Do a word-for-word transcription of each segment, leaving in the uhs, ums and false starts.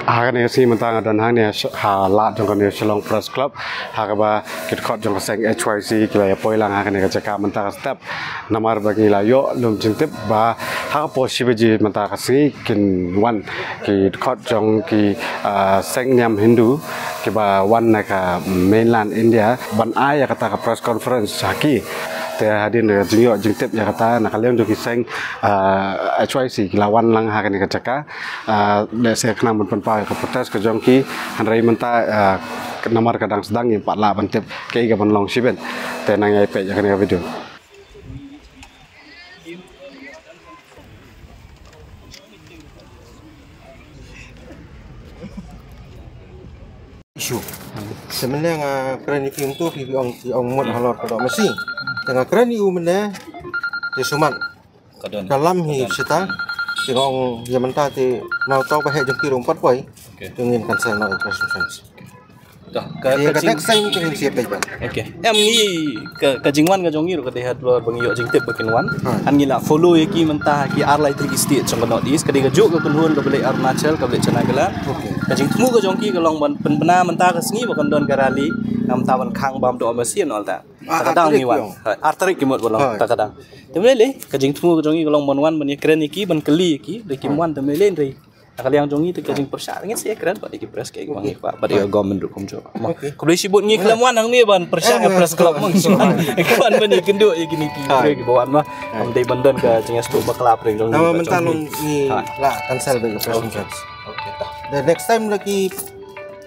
Ha kane ka sngi mynta nga don hangne ha lad jong kane ka Shillong Press Club, ha kaba ki dkhot jong ka seng H Y C ki la ïa poi lang ha kane ka jaka mynta ka step. Namar ba ngi la ïoh lum jingtip ba ha ka por shi baje mynta ka sngi kin wan ki dkhot jong ki, ah, seng niam Hindu kiba wan na ka mainland India ban ai ïa kata ka press conference ha ki. Te hadien ka jingïoh jingtip ïa kata na ka liang jong ki seng, ah, H Y C ki la wan lang ha kane ka jaka. Ah, lehse khnang ban pynpaw ïa ka protest ka jong ki, hynrei mynta, ah, namar ka dang sdang ngim pat lah ban tip kaei kaban long shibit. Te nang ïa peit ïa kane ka video. Issue. Te mynne nga kren ïa ki hangto ki ong, ki ong mut halor ka doh masi. Te nga kren ïa u mynne te sumar. Ka don. Ka lam hi sita. Te nga ong ïa mynta te na uto ba heh jong ki ruh pat poi. Okay. Te ngin cancel noh ïa ka press conference. Dah, ka, ïa ka ka jing- next time te ngin sa peit ba. Okay. Em ngi ka, ka jingwan ka jong ngi ruh ka dei halor ba ngi ïoh jingtip ba kin wan. Ha. Ngi la follow ïa ki mynta ha ki ar lai tylli ki state jong ka North East, ka dei kajuh ka kynhun kaba leit Arunachal, kaba leit Chanakila. Okay. Ka jingthmu ka jong ki ka long ban pynbna mynta ka sngi ba kan don ka rally, namar ban khang bam doh masi and all that. Ah, ta ka dang ngi wan. Ar tarik ki mut ba long, ta ka dang. Te mynne lei ka jingthmu ka jong ngi ka long ban wan ban ïakren ïa ki, ban kylli ïa ki, lei kim wan te mynne lei. Na ka liang jong ngi te ka jingpyrshah ngin sa ïakren bad ïa ki press, kaei kaba ngi kwah bad ïa ka government ruh kumjuh. Okay. Khublei shibun, ngi khlem wan hangne ban pyrshah ïa press club, ma ngi shu wan ban ïakynduh ïa kine ki briew kiba wan, ma. Ym dei ban don ka jingïasyllok bakla pyrshah jong ngi. Namar mynta long ngi la cancel ïa ka press conference. Okay, dah. The next time la ki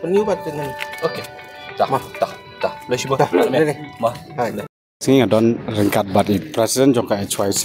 pynïoh bad te ngan. Okay. Dah, dah, dah. Khublei shibun. Dah, ma. Sngi nga don ryngkat bad i president jong ka H Y C,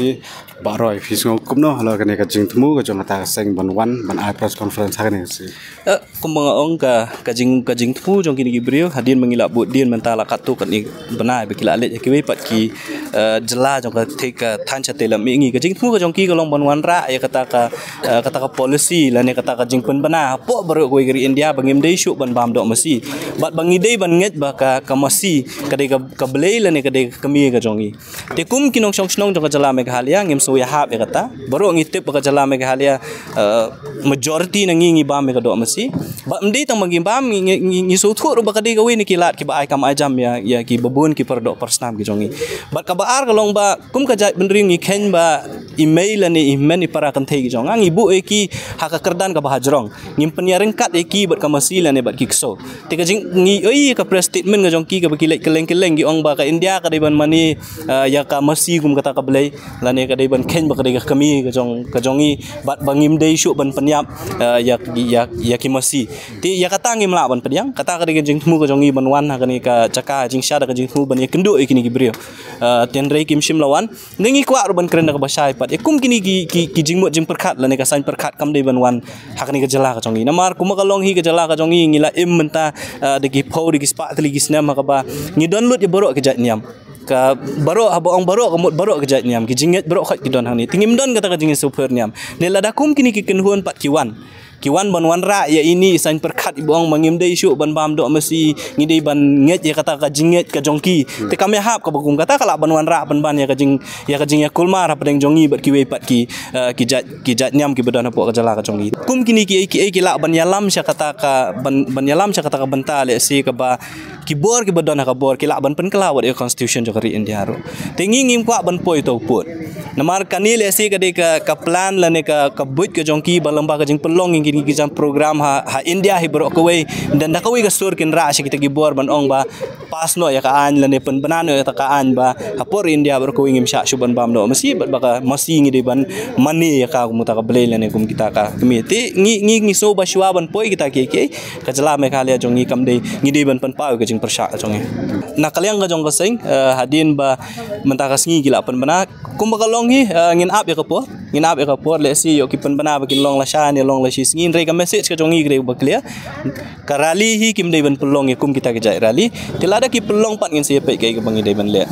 Bah Roy, phi sngew kumno halor kane ka jingthmu ka jong kata ka seng ban wan ban ai press conference ha kane ka sngi? Eh, kumba nga ong ka, ka jing, ka jingthmu jong kine ki briew, hadien ba ngi la bud dien mynta la katto katne bnai ba ki la leit ha kiwei pat ki, eh, jylla jong ka thaiñ, ka thaiñ shatei lam mihngi. Ka jingthmu ka jong ki ka long ban wanrah ïa kata ka, eh, kata ka policy lane kata ka jingpynbna hapoh baroh kawei ka ri India ba ngim dei shuh ban bam doh masi. Bad ba ngi dei ban ngeit ba ka, ka masi ka dei ka, ka blei lane ka dei ka kmie ka jong ngi. Te kum ki nongshong shnong jong ka jylla Meghalaya ngim sngewhap ïa kata. Baroh ngi tip ba ka jylla Meghalaya, eh, majority na ngi ngi bam ïa ka doh masi. Bad ym dei tang ba ngi bam, ngi, ngi, ngi, ngi sngewthuh ruh ba ka dei kawei na ki lad kiba ai kam ai jam ïa, ïa kiba bun ki paradoh parasnam ki jong ngi. Bad kaba ar ka long ba kum ka jaitbynriew ngi kheiñ ba i mei lane i hynmen i para kynthei ki jong nga ngi buh ïa ki ha ka kyrdan kaba hajrong. Ngim pynïaryngkat ïa ki bad ka masi lane bad ki ksew. Te ka jing, ngi ïohi ka press statement ka jong ki kaba ki leit kylleng kylleng, ki ong ba ka India ka dei ban mane, eh, ïa ka masi kum kata ka blei, lane ka dei ban kheiñ ba ka dei ka kmie ka jong, ka jong ngi, bad ba ngim dei shuh ban pynïap, eh, ïa, ïa, ïa ki masi. Te ïa kata ngim lah ban pdiang, kata ka dei ka jingthmu ka jong ngi ban wan ha kane ka jaka, jingshad ka jingthmu ban ïakynduh ïa kine ki briew. Eh, te hynrei kim shym la wan. Ngi kwah ruh ban kren da kaba shai pat. Ïa kum kine ki, ki, ki jingmut jingpyrkhat lane ka saiñ pyrkhat kam dei ban wan ha kane ka jylla ka jong ngi. Namar kumba ka long hi ka jylla ka jong ngi, ngi la im mynta, ah, da ki phew da ki spah tylli ki snem ha kaba ngi don lut ïa baroh ki jait niam. Ka baroh, haba ong baroh ka mut baroh ki jait niam. Ki jingngeit baroh khoit ki don hangne. Te ngim don kata ka jingïasngewpher niam. Ne lada kum kine ki kynhun pat ki wan. Ki wan ban wanrah ïa ine i saiñ pyrkhat iba ong ba ngim dei shuh ban bam doh masi, ngi dei ban ngeit ïa kata ka jingngeit ka jong ki. Te kam ïahap kaba kum kata ka lah ban wanrah pynban ïa ka jing, ïa ka jingïakulmar hapdeng jong ngi bad kiwei pat ki, eh, ki jait, ki jait niam kiba don hapoh ka jylla ka jong ngi. Kum kine kiei kiei ki lah ban ïalam sha kata ka, ban, ban ïalam sha kata ka bynta lehse kaba ki bor kiba don ha ka bor ki lah ban pynkylla wat ïa ka constitution jong ka ri India ruh. Te ngi ngim kwah ban poi uto u pud. Namar kane lehse ka dei ka, ka plan lane ka, ka buit ka jong ki ba lyngba ka jingpynlong ïa kine ki jam program ha, ha India hi baroh kawei. Dan da kawei ka sur kin rah sha kita ki bor ban ong ba pass noh ïa ka aiñ lane pynbna noh ïa ka aiñ ba hapoh ri India baroh kawei ngim shah shuh ban bam doh masi bad ba ka masi ngi dei ban mane ïa ka kum uta ka blei lane kum kita ka kmie. Te ngi, ngi, ngi sngew ba shuwa ban poi kita kiei kiei. Ka jylla Meghalaya jong ngi kam dei, ngi dei ban pynpaw ka jingpyrshah ka jong ngi. Na ka liang ka jong ka seng, eh, hadien ba mynta ka sngi ki la pynbna. Kumba ka long hi, eh, ngin ap ïa ka por, ngin ap ïa ka por, lehse ïoh ki pynbna ba kin long lashai ne long lashi sngi, hynrei ka message ka jong ngi ka dei ba clear. Ka rally hi kim dei ban pynlong ïa kum kita ki jait rally. Te lada ki pynlong pat ngin sa ïa peit kaei kaba ngi dei ban leh.